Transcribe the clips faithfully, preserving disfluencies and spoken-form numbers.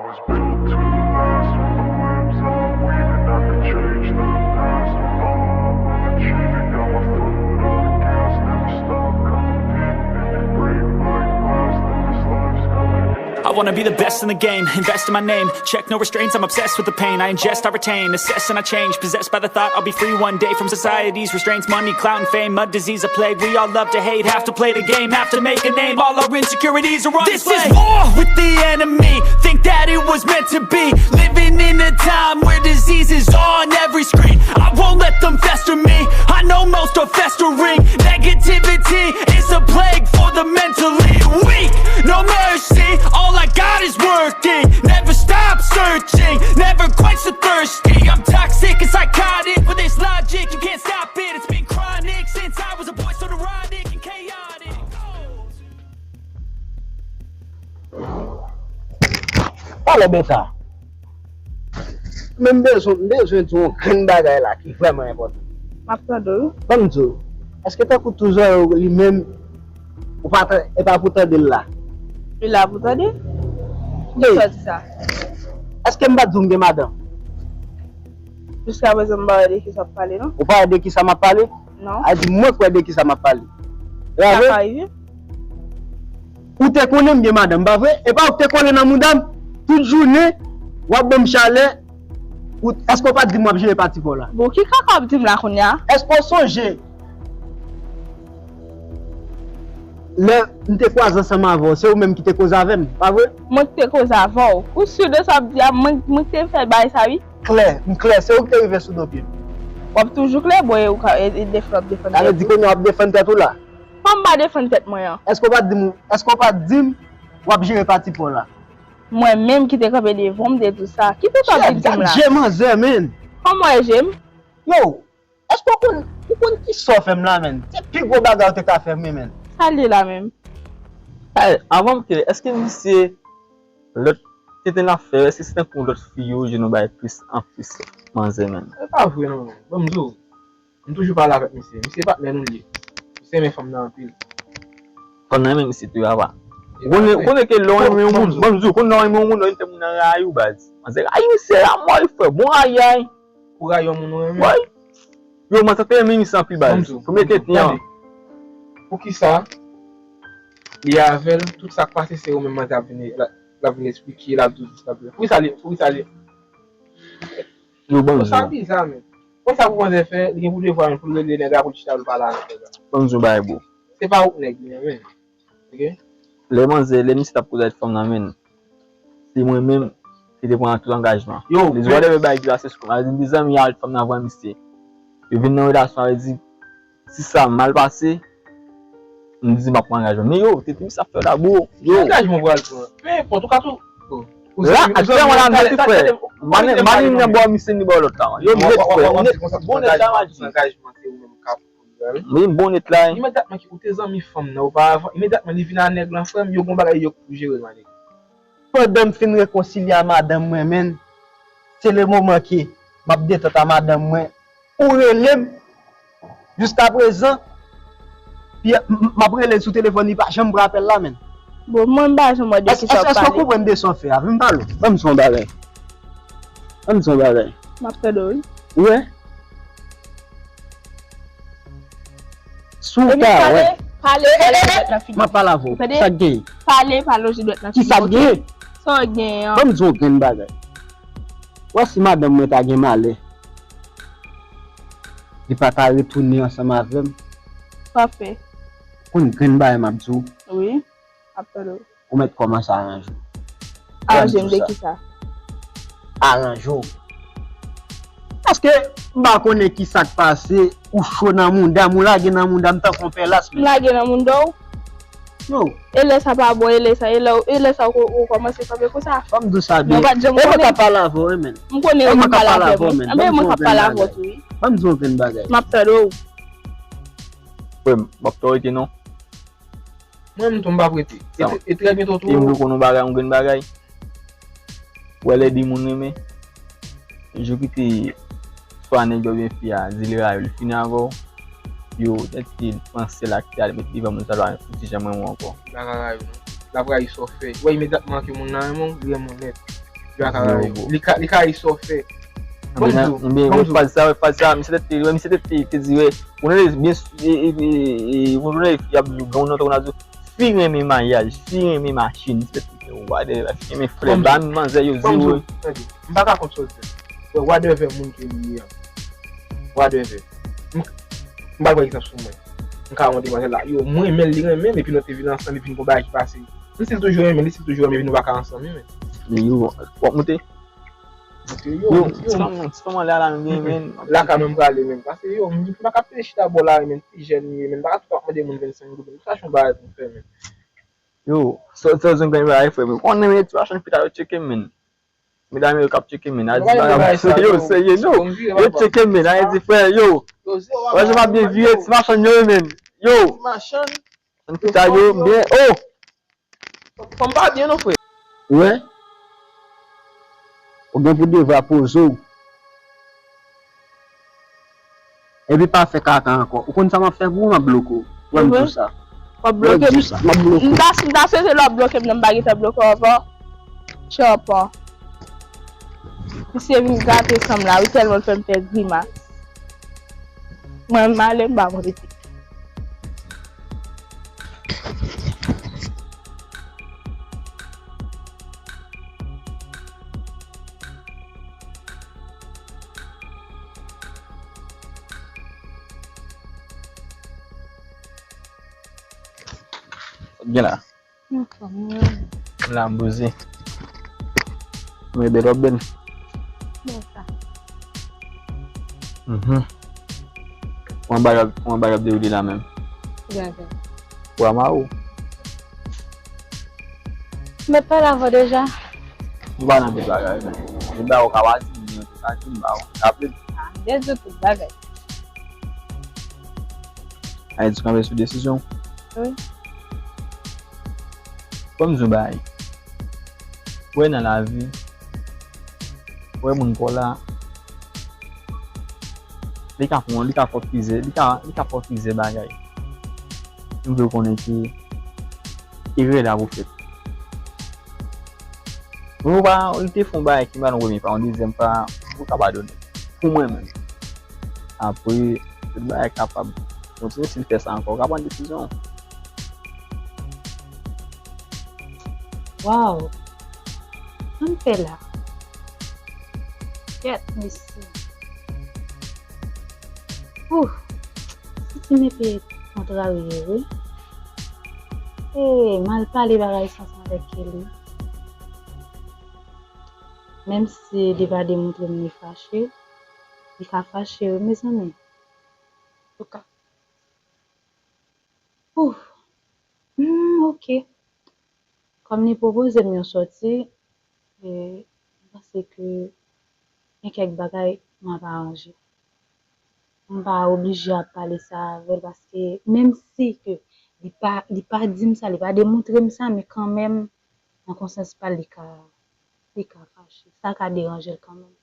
Was built to last on the whims of the weak, and I could change the past. I'm all up on the cheat, got my foot on the gas, never stop competing. If you break like glass, then this life's gonna end. I wanna be the best in the game, invest in my name. Check no restraints, I'm obsessed with the pain. I ingest, I retain, assess, and I change. Possessed by the thought I'll be free one day from society's restraints. Money, clout, and fame, a disease, a plague. We all love to hate, have to play the game, have to make a name. All our insecurities are on display. This is war with the enemy. Think that it was meant to be. Living in a time where diseases on every screen. I won't let them fester me. I know most are festering. Negativity is a plague for the mentally weak. No mercy, all I got is working. Never stop searching, never quench the thirsty. I'm toxic and psychotic, but it's logic, you can't stop it. It's been chronic since I was a boy, so neurotic and chaotic. Alò, Beta, men m bezwen, m bezwen di w yon grenn bagay la ki vrèman enpòtan. M ap tande w. Ban m di w, èske tankou Touzò yo li menm, ou pa tan-, e pa pou tande l la? Li la pou tande? Kisa w di sa? Èske m pa t di w m gen madanm? Jiskaprezan m pa wè de kisa w ap pale non. Ou pa wè de kisa m ap pale? Non. A di mwen k wè de kisa m ap pale. E pa vre? Sa ka rive. Ou te konnen m gen madanm, pa vre? E pa ou k te kole nan mouda m tout jounen, w ap ban m chalè. Ou, èske w pa t di m w ap jere pati pa w la? Bon, ki kaka w ap di m la kounye a? Èske w sonje lè m te kwaze ansanm avè w, se ou menm ki te koze avè m, pa vre? Mwen ki te koze avè w? Ou si de sa w ap di a? Mwen, mwen ki te fè bagay sa wi. Klè, m klè, se ou ki te rive sou do pye m. W ap toujou klè, bon, e ou ka, e, e defann, w ap defann tèt ou. Sa vle di kounye a w ap defann tèt ou la? Kòman m pa defann tèt mwen an? Èske w pa t di m, èske w pa t di m w ap jere pati pa w la? Mwen menm ki te kanpe devan w, m te di w sa. Ki tout w ap vin di m la? Shit, gad je manzè, man. Kòman w wè je m? Yo, èske w konn, ou konn kisa w fè m la, man? Se pi gwo bagay ou te ka fè m wi, man. Sa l ye la menm? Ey, anvan m kite, èske misye lòt tenten l ap fè, èske se tankou lòt fi yo jwenn yon bagay plis an plis manzè menm? E pa vre non, man. Ban m di w, m toujou pale avèk misye. Misye patnè nou l ye. Misye renmen fanm nan anpil. Fanm nan renmen misye tou, papa. Ou konnen, ou konnen ke lè w renmen yon moun, ban m di w, konnen lè w renmen yon moun, lè w vin fè moun nan rayi w, baz. Manzè rayi misye a mò wi, frè. Bon rayi a wi. Pou rayi yon moun ou renmen. Wi. Yo, mwen santi renmen misye anpil, baz. Pou mete tenten an. Poukisa li avè l, tout sa k pase se ou menm manzè ap vin, l ap vin eksplike, l ap di w dis, l ap di w. Poukisa li, poukisa li. Yo, ban m di w. Sa biza, men. Konsa pou manzè fè, li gen pou devwa menm pou l rele nèg la pou l chita pou l pale avèk nèg la. Ban m di w yon bagay, bro. Se pa ou k nèg li an, men. Ok? Lè manzè, lè misye t ap koze avèk fanm nan, men, se mwen menm ki te pran tout angajman. Yo, li di whatever bagay ki pase sou kòm. Sa vle di m te zanmi avèk fanm nan anvan misye. Yo vin nan relasyon, sa vle di si sa mal pase, m di m ap pran angajman. Men yo, tete misye ap fè la, bro. Yo. Ki angajman ou pral pran? Peu importe, ou ka tou. La, aktyèlman la, m nèt, frè. M pa ni nan bò misye ni bò lòt la. Yo, m nèt, frè. M nèt, bon nèt la, m a di. Angajman, se ou menm k ap pran l. Wi, m bon nèt la, wi. Imedyatman ki ou te zanmi fanm nan oparavan, imedyatman li vin a nèg lan, frè m, yo gon bagay yo k pou jere, manik. Pandan m fin rekonsilye a madanm mwen, menn, se le moman ke m ap detant a madanm mwen, ou rele m, jiskaprezan, pi m, m ap rele l sou telefòn, li pa janm pran apèl la, menn. Bon, mwen m pa janm wè de kisa w ap pale. Èske w konprann de sa w fè a? Vin pale, ban m di w yon bagay. Ban m di w yon bagay. M ap tande w, wi. Ou wè? Si w ta wè. Pale, pale, lonje dwèt nan figi. M ap pale avè w. Tande? Sa k genyen? Pale, pa lonje dwèt nan figi. Kisa k genyen? Sa w genyen an? Ban m di w yon grenn bagay. Wè si madanm mwen ta gen malè, li pa ta retounen ansanm avè m. Sa w ap fè? Konn grenn bagay m ap di w. Wi. Ap tande w. Ou mèt kòmanse aranje w. Aranje m de kisa? Aranje w. Paske m pa konnen kisa k pase, ou cho nan mouda m, ou lage nan mouda m tankou yon pèlas, men. M lage nan mouda w? Yo. E lè sa pa bon, e lè sa, e lè, e lè sa ou, ou kòmanse kanpe konsa? Ban m di w sa byen. Mwen pa t janm konnen. E mwen k ap pale avè w, wi, men. M konnen ou konn pale avè mwen. Anben mwen k ap pale avè w tou, wi. Ban m di w yon grenn bagay. M ap tande w. Frè m, m ap tande w, non. Mwen menm tou m p ap rete. E trè byento tou. E m vle konnen yon bagay, yon grenn bagay. Ou wè lè de moun renmen, jou ki te swa nèg la oubyen fi a di li rayi w, li fini avè w, yo tèt ki panse l ak tè a, li mete devan moun sa, l pa fouti janm renmen w ankò. L pa ka rayi w non. L ap rayi sa w fè. Ou wè imedyatman ke moun nan renmen w, li renmen w nèt. Yo a ka rayi w. Li ka, li ka rayi sa w fè. Bon, di w, bon, di w. Faz sa, faz sa, misye te, misye te, te di, wè, ou nan byen, e, e, e, e, ou nan y ap di w, ou nan tonn a di w, fi renmen mayaj, fi renmen machin, misye te di, whatever, fi renmen flè, ba m manzè yo, di w. M pa ka kont sa w di. Whatever moun ke li ye a. Whatever. M, m pa pran egzanp sou mwen. M ka wè yon demwazèl la, yo, mwen renmen l, li renmen m, epi nou te vin ansanm, epi n gon bagay ki pase. M si l toujou renmen, li si l toujou renmen, epi nou pa ka ansanm, wi, men. Men yo, w ap moute? Yo, yo, ti fanm, ti fanm an lè a la, nou gen, men. Lakay mwen m prale, men. Paske, yo, m pa ka ap chita bò la, men, ti jèn, men. M pa ka tou ap mande moun vennsenk goud, men. Sa se yon bagay pou m fè, men. Yo, sòti, sòti, yon grenn bagay, frè, men. Konnen, men, ti machann pita yo tcheke m, men. Medam yo k ap tcheke, men. A di, yo, serye, non. Yo tcheke, men. A di, frè, yo. Wè, jan m ap byen vire, ti machann yo, men. Yo. Machann pita yo byen, oh! Fanm pa byen non, frè. Ou wè? Ou gen pou devwa poze w. Epi pa fè kaka ankò. Ou konn sa m ap fè pou ou, m ap bloke w. Ou wè m di w sa. W ap bloke m? M ap bloke w. M ta, m ta swete lè w ap bloke m nan, m pa gentan bloke w ankò. Tchòpò. Misye vin gate san m la, wi, tèlman l fè m fè grimas. Mwen, m ale, m pa konn rete. Sa k gen la? Anfòm, wi. La, m poze. Mwen bèl, w ap bèl. Bèl sa. Mhm. Kòman bagay, kòman bagay ap dewoule la menm? Gade. Ou a mari w? Mwen pale avè w deja. M pa nan tout bagay, men. Gen bagay ou ka pa di m, men ou ka di m, ba w. Raple m. Ah, m deja tout bagay. Ayiti kanpe sou desizyon w. Wi. Ban m di w yon bagay. Ou wè nan lavi, ou wè moun pa w la, li ka fè, li ka fè w plizyè, li ka, li ka fè w plizyè bagay. M vle w konnen ke erè la pou fèt. Ou pa, li te fè yon bagay ki mal yon premye fwa, yon dezyèm fwa, ou ka padone. Pou mwen menm. Apre, tout bagay kapab kontinye, si l fè sa ankò, ou ka pran desizyon. Waw! Sa m fè la? Kèt, mesye. Ouf! Santi m enpe kontrarye, wi. E, mal pale bagay sa avèk Kelly. Menm si li pa demontre m li fache, li ka fache, wi, mezanmi. Antouka. Ouf. Hmm, ok. Kòm li pwopoze m yon sòti, e, m panse ke gen kèk bagay m ap aranje. M pa oblije ap pale sa avè l, paske menm si ke li pa, li pa di m sa, li pa demontre m sa, men kanmenm, nan konsyans pa l, li ka, li ka fache. Sa ka deranje l kanmenm.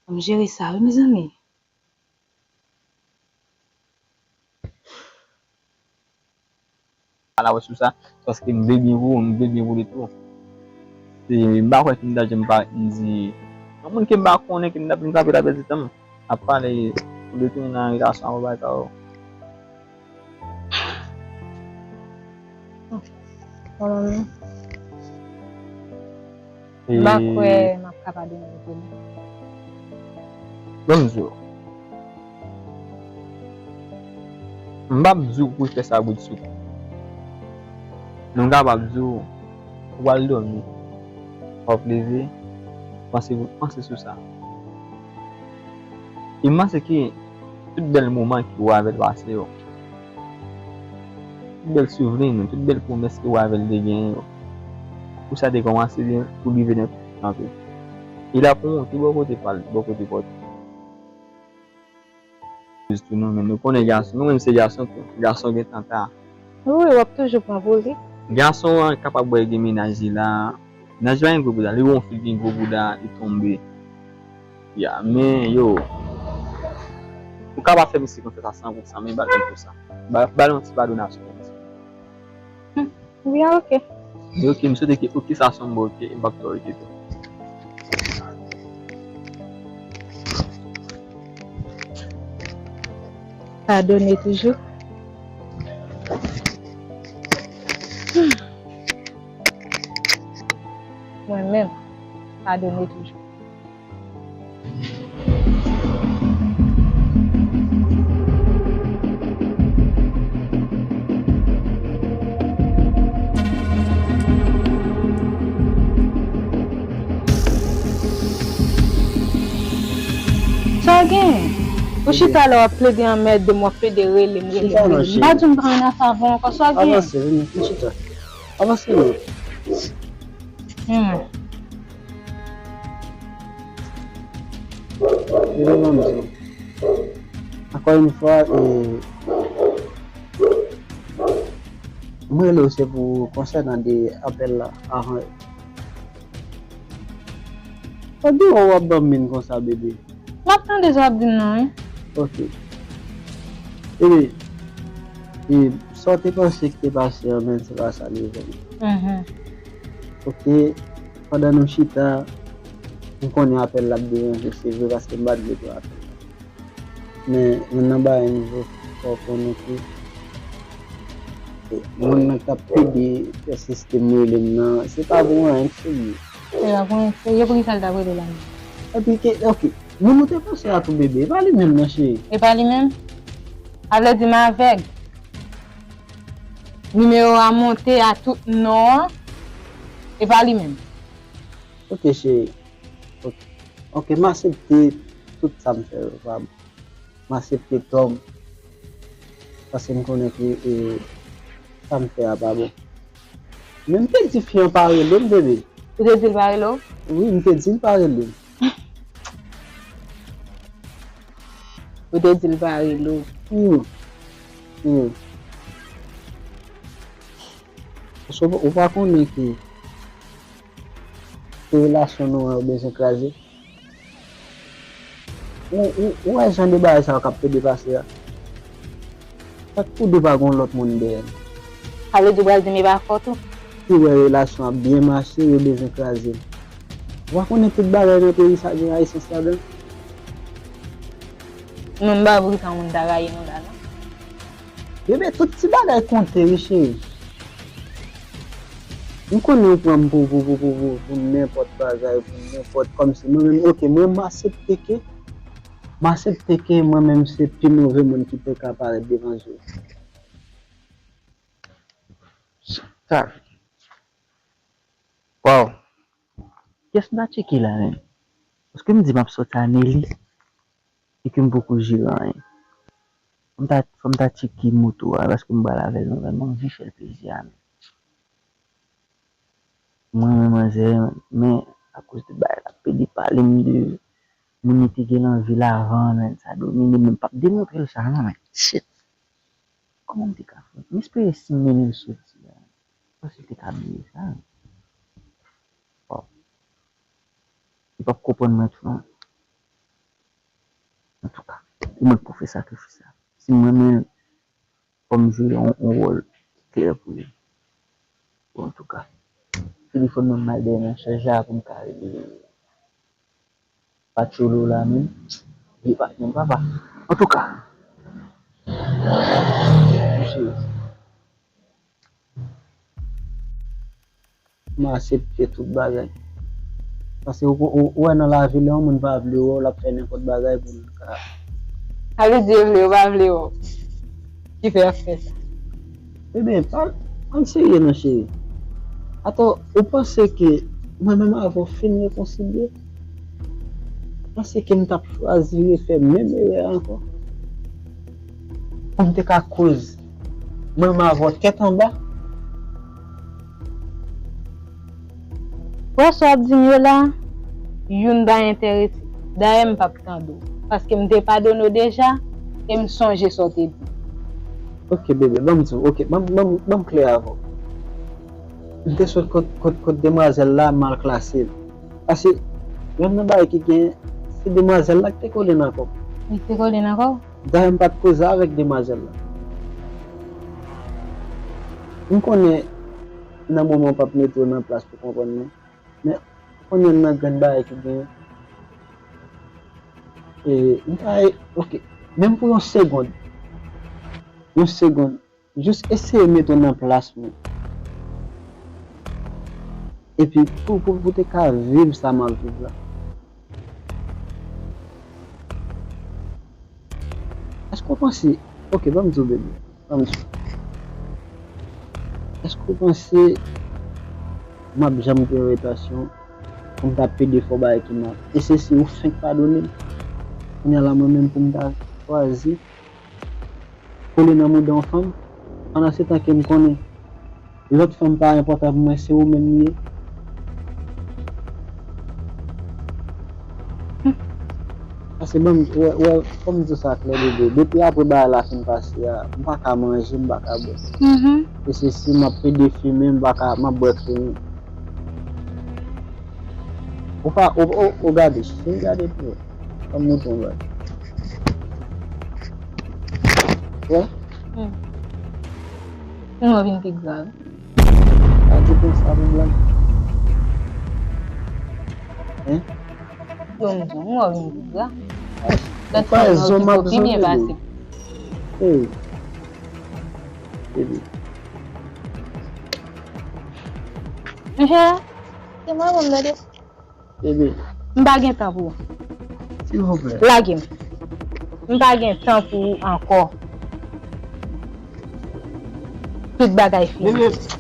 Fò m jere sa, wi, mezanmi. Ala wè sou sa, paske m vle byen pou ou, m vle byen pou li tou. Se, m pa kwè ke m ta janm pa di yon moun ke m pa konnen, ke m ta vin frape la pèdi tan m ap pale pou detounen nan relasyon avè w, bagay sa yo. Bon, manman. M pa kwè m ap ka padone w vre non. Ban m di w. M p ap di w pou w fè sa bout sou kou. Men m kapab di w, ou pral dòmi, w ap leve, panse, panse sou sa. E m panse ke tout bèl moman ke ou avè l pase yo, tout bèl souvni nou, tout bèl pwomès ke ou avè l te genyen yo, pou sa te kòmanse byen, pou rive nan kanpe. E l ap monte bò kote pa l, bò kote pòt. Tou non, men nou konnen gason, nou menm se gason tou. Gason gen tanta. Wi, w ap toujou pran pou li. Gason an kapab wè gen mennaj li la. Mennaj li pa gen gwo bouda, li wè yon fi ki gen gwo bouda, li tonbe. Ya, men yo, ou kapab fè misye konfyans a san pou san, men ba l konfyans sa. Ba, ba l yon ti padonasyon konsa. Hmm, byen, ok. Men ok, m swete ke ok sa sanble ok, m p ap twò rete tou. Padone toujou. Mwen menm, padone toujou. Sa w gen? Ou chita la w ap plede anmède m, w ap plede rele m, rele m, rele m. M pa di m pran nan sa avè w ankò, sa w gen? Avanse, vini, vin chita. Avanse non. Hmm. Vini ban m di w. Ankò yon fwa, e, mwen rele w se pou konsènan de apèl la avan. Sa di w w ap ban m min konsa, bebe? M ap tande sa w ap di m nan, wi. Ok. Ebyen, e, sa w te panse ki te pase an, men se pa sa li ye vrèman. Mhm. Ok, pandan nou chita, m konnen apèl la ap deranje, se vre, paske m pa t vle pran apèl la. Men, youn nan bagay m vle fè w konnen ke, e, moun nan k ap pede pèsiste m rele m nan, se pa pou anyen k serye. Se pa pou anyen k serye, poukisa l t ap rele w la menm? Epi ke, ok, moun ou te panse a tou, bebe, e pa li menm nan, cheri. E pa li menm? A vle di m avèg. Nimewo a monte a tout non an, e pa li menm. Ok, cheri. Ok. Ok, m aksepte tout sa m fè yo pa bon. M aksepte tò m. Paske m konnen ke, e, sa m fè a pa bon. Men m te di fi an pa rele m, bebe. Ou te di l pa rele w? Wi, m te di l pa rele m. Ou te di l pa rele w. Hmm. Hmm. Paske ou, ou pa konnen ke, ke relasyon nou an yo bezwen kraze. Ou, ou, ou wè jan de bagay sa yo k ap pede pase a? Fèk tou de pa gon lòt moun dèyè l. Sa vle di w pral di m e pa fòt ou? Ou wè relasyon ap byen mache, yo bezwen kraze l. Ou pa konnen tout bagay nan peyi sa gen Ayisyen ladan? Non, m pa wè poukisa moun ta rayi nou la, non. Bebe, tout ti bagay konte, wi, cheri. M konnen ou pran m pou, pou, pou, pou, pou, pou nenpòt bagay, pou nenpòt, kòmsi mwen menm, ok, mwen, m aksepte ke, m aksepte ke mwen menm se pi move moun ki te ka parèt devan je w. Sa. Waw. Kiyès m ta tcheke la menm? Paske m di m ap sòti a Nelly e ke m poko jere anyen. Fò m ta, fò m ta tcheke moto a paske m pral avè l, m vrèman anvi fè l plezi a menm. Mwen menm manzè, men akoz de bagay la pede pale m de moun li te gen nan vi l avan, men sa domine m, men m p ap demontre l sa non, men shit. Kòman m te ka fè? M espere si m mennen l soti a, m panse l te ka bliye sa. Bon. Li p ap konprann mwen tou non. Antouka, pou mwen k pou fè sakrifis la. Si m renmen l, fò m jwe yon, yon wòl ki klè pou li. Bon, antouka, telefòn mwen m al dèyè nan chaj la pou m ka rele Patcholo la menm. Li pa menm papa. Antouka, mesye, m aksepte tout bagay. Paske ou, ou, ou wè nan lavi, lè yon moun pa vle wè w, l ap fè nenpòt bagay pou l ka. Sa vle di yo vle yo pa vle wè w. Ki fè y ap fè sa? Ebyen, pa, ann serye non, cheri. Atò, ou panse ke mwen menm avè w fin rekonsilye? Ou panse ke m t ap chwazi refè menm erè a ankò? Pou m te ka koz mwen menm avè w tèt anba? Wè sa w ap di m yo la, youn pa enterese. Dayè, m p ap tande w, paske m te padone w deja, e m sonje sa w te di. Ok, bebe, ban m di w, ok, ban m, ban m, ban m klè avè w. M te sot kot, kot, kot demwazèl la, m al klase l. Paske, youn nan bagay ki gen, se demwazèl la ki te kole nan kò m. Li te kole nan kò w? Dayè, m pa t koze avèk demwazèl la. M konnen nan moman w p ap mete w nan plas pou konprann mwen. Men, ou konn yonn nan grenn bagay ki genyen. E, m pa, ok, menm pou yon segonn, yon segonn, jis eseye mete w nan plas mwen. Epi, pou, pou, pou te ka viv sa m ap viv la. Èske w panse, ok, ban m di w, baby, ban m di w. Èske w panse m ap janm gen retasyon pou m ta pede fè w bagay ki mal? E se si ou fenk padone m, kounye a la mwen menm pou m ta chwazi kole nan mouda yon fanm, pandan se tan ke m konnen lòt fanm pa enpòtan pou mwen, se ou menm li ye. Paske ban m, wè, wè, fò m di w sa klè, bebe. Depi apre bagay la fin pase a, m pa ka manje, m pa ka bwè. E se si m ap pede fimen, m pa ka, m ap bwè kleren. Ou pa, ou, ou, ou gade, cheri, gade pou ou. Ban m montre w bagay. Wè? Hmm. Ou vin pi grav. Pa di konsa pou blag. Hein? Bon, bon, ou vin pi grav. Lòt fwa, non, ki pi byen pase. Hey. Baby. Ehe. Se mwen, mwen, gade. Bebe. M pa gen tan pou ou. Silvouplè. Lage m. M pa gen tan pou ou ankò. Tout bagay fini. Bebe,